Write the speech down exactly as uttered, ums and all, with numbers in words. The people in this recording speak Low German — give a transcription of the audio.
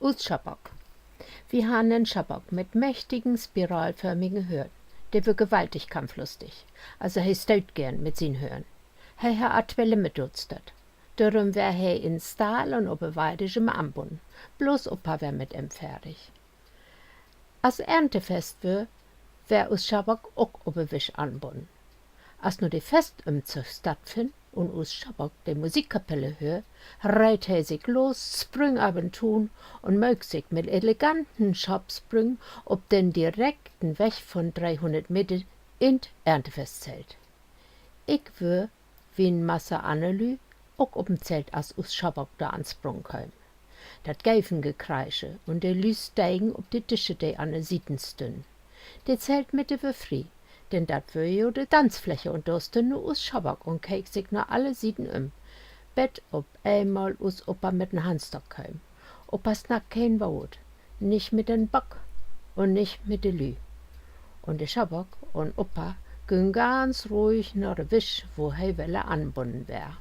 Us Schaapbock. Wi harrn en Schaapbock mit mächtigen spiralförmigen Höörn. De wöör gewaltig kampflustig, also he stööt geern mit sien Höörn. He harr twee Limit utstött. Dorüm weer he in Stall un op de Weide jümmer anbunnen. Bloots Opa weer mit em fertig. As Erntefest wöör, weer us Schaapbock ok op de Wisch anbunnen. As nu de Festümzug stattfinn un us Schaapbock de Musikkapelle höör, reet he sik los, sprüng över'n Tuun un möök sik mit eleganten Schaapsprüng op den direkten Weg von dreehunnert Meter in't Erntefestzelt. Ik wöör, wie en Masse anner Lüüd, ok op en Zelt, as us Schaapbock dor ansprungen keem. Dat geev en Gekreische un de Lüüd stegen op de Dische, de an de Sieden stünnen. De Zeltmitte wöör free, denn dat wöör jo de Danzfläche un dor stünn nu us Schaapbock un keek sik na alle Sieden üm, bet op eenmal us Opa mit en Handstock keem. Opa snack keen Woort, nich mit den Bock un nich mit de Lüüd. Un de Schaapbock un Opa güng ganz ruhig na de Wisch, wo he weller anbunnen weer.